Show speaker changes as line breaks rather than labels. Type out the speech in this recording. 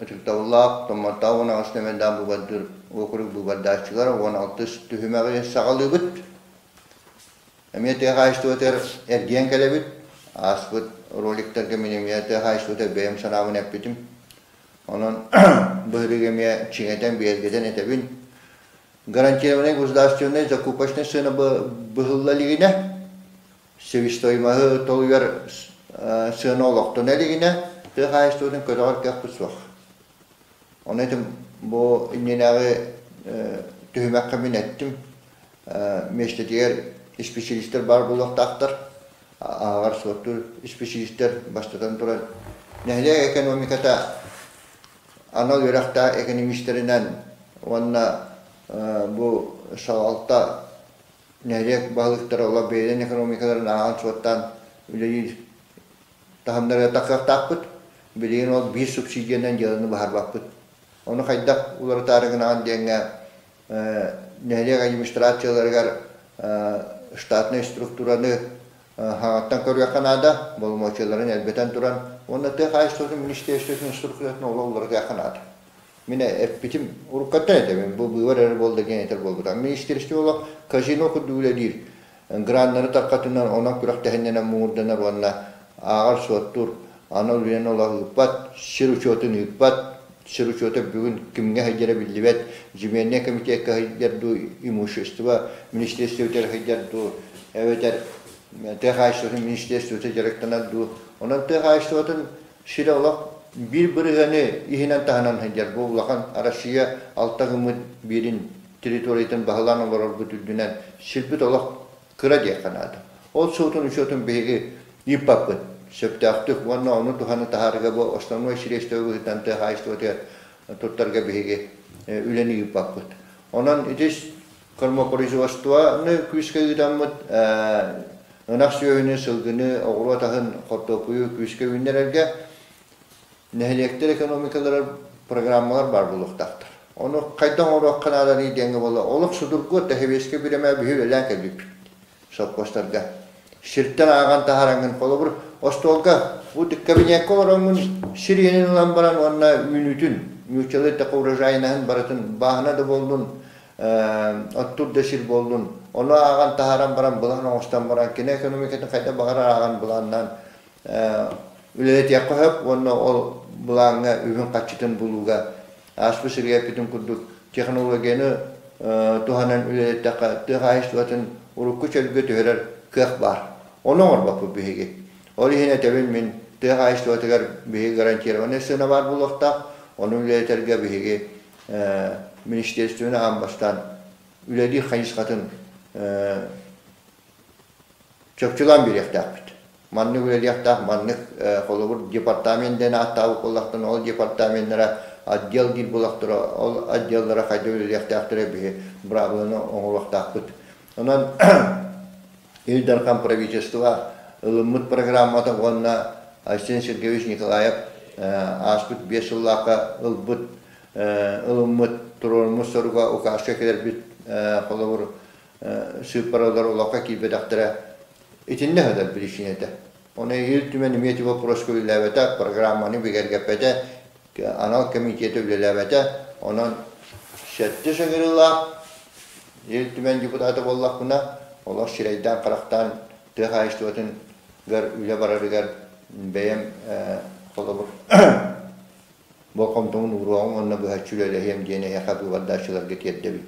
Ытыктабыллаах Томмоттоох 18 нөмердаах быыбардыыр уокурук быыбардааччылар 16-ыс түһүмэҕи саҕалыыбыт. Эмиэ тыа хаһаайыстыбатыгар эргийэн кэлэбит. Ааспыт роликтарга мин эмиэ тыа хаһаайыстыбата бэйэм санаабын эппитим. Онон быһырыыга эмиэ чиҥэтэн, бигэргэтэн этэбин. Гарантированный государственный закупочный сыана быһылла илигинэ, себестоимоһы толуйар сыана олохтоно илигинэ, тыа хаһаайыстыбатын көтөҕөр кыахпыт суох. Ону этим бу иннинээҕи түһүмэххэ мин эттим, миэстэтигэр исписэлиистэр баар буолуохтаахтар, ааҕар-суоттуур исписэлиистэр бастатан туран нэһилиэк экономиката анал үөрэхтээх экономистэринэн уонна бу салалта нэһилиэк баһылыктара олох бэйэлэрин экономикаларын ааҕан-суоттаан үлэлиир таһымнарыгар тахсыахтаахпыт. Билигин ол биир субсидиянан дьыаланы быһаарбаппыт. Ону хайдах уларытаары гынаҕын диэҥҥэ нэһилиэк администрацияларыгар штатнай структураны хаҥаттан көрүөххэ наада, боломуочуйаларын элбэтэн туран уонна тыа хаһаайыстыбатын министерствотын структуратын олох уларытыахха наада. Мин эппитим, уруккаттан этэбин, бу быыбар эрэ буолла диэн этэр буолбута. Министерство олох казино курдук үлэлиир. Граннары тархатынан, онон күрэхтэһиннэнэн муҥурданар уонна ааҕар-суоттуур анал үлэни олох ыыппат, сир учуотун ыыппат, сир учуота бүгүн кимҥэ сылдьара биллибэт, земельнай комитекка сылдьар дуу, имущество министерствотыгар сылдьар дуу, эбэтэр тыа хаһаайыстыбатын министерствота дьарыктанар дуу. Онон тыа хаһаайыстыбатын сирэ олох 1% иһинэн-таһынан сылдьар. Бу улахан Россия алта гыммыт биирин территориятын баһылаан олорорбут үрдүнэн сирбит олох кыра диэххэ наада. Ол суутун учуотун биһиги ыыппаппыт сөптөөхтүк уонна ону туһаны таһаарыыга бу основной средство быһыытынан тыа хаһаайыстыбатыгар туттарга биһиги үлэни ыыппаппыт. Онон ити кормопроизводствоны күүскэ ыытаммыт ынах сүөһүнү, сылгыны, оҕуруот аһын, хортуоппуйу күүскэ үүннэрэргэ нэһилиэктэр экономикаларар программалар баар буолуохтаахтар. Ону хайдах оҥоруохха нааданый диэҥҥэ буолла олох судургу тэһэбиэскэ бириэмэ биһи үлэлээн кэлбиппит совхозтарга. Сиртэн ааҕан таһаараҥҥын холобур остуолга бу кабинекка олороҥҥун сир иэнин ылан баран уонна үүнүүтүн нууччалыы эттэххэ урожайнаһын барытын бааһына да буоллун оттуур да сир буоллун ону ааҕан таһааран баран былаан оҥостон баран кини экономикатын хайдах баҕарар ааҕан былааннаан үлэлэтиэххэ сөп уонна ол былааҥҥа үбүн-харчытын булууга ааспыт сиргэ эппитим курдук технологияны туһанан үлэлэттэххэ тыа хаһаайыстыбатын урукку чөлгө түһэрэр кыах баар. Ону оҥорбоппут биһиги. Ол иһин этэбин мин тыа хаһаайыстыбатыгар биһиги гарантированный сыана баар буолуохтаах, ону үлэлэтэргэ биһиги министерствоны аан бастаан үлэлиир хайысхатын чопчулаан биэриэхтээхпит. Маннык үлэлиэхтээх, маннык холобур департамент диэн ааттаабыт буоллахтарына, ол департаменнара отдел диир буоллахтара, ол отделлара хайдах үлэлиэхтээхтэрэ биһи быраабыланы оҥоруохтаахпыт. Онон Ил Дархан правительство ылыммыт программата уонна Айсен Сергеевич Николаев ааспыт 5 сыллаахха ылбыт ылыммыт туруоруммут соруга указка кэлэрбит холобур сыыппаралар олоххо киирбэтэхтэрэ итиннэ сытар биричиинэтэ. Ону Ил Түмэн эмиэ ити боппуруоска үлэлээбэтэ, программаны бигэргэппэтэ, анал комитета үлэлээбэтэ. Онон сэттис ыҥырыылаах Ил Түмэн депутата буоллахпына, олох сирэйдээн-харахтаан тыа хаһаайыстыбатыгар үлэ барарыгар бэйэм холобур болҕомтобун ууруоҕум уонна быһаччы үлэлэһиэм диэн эһиэхэ быыбардааччыларга тиэрдэбин.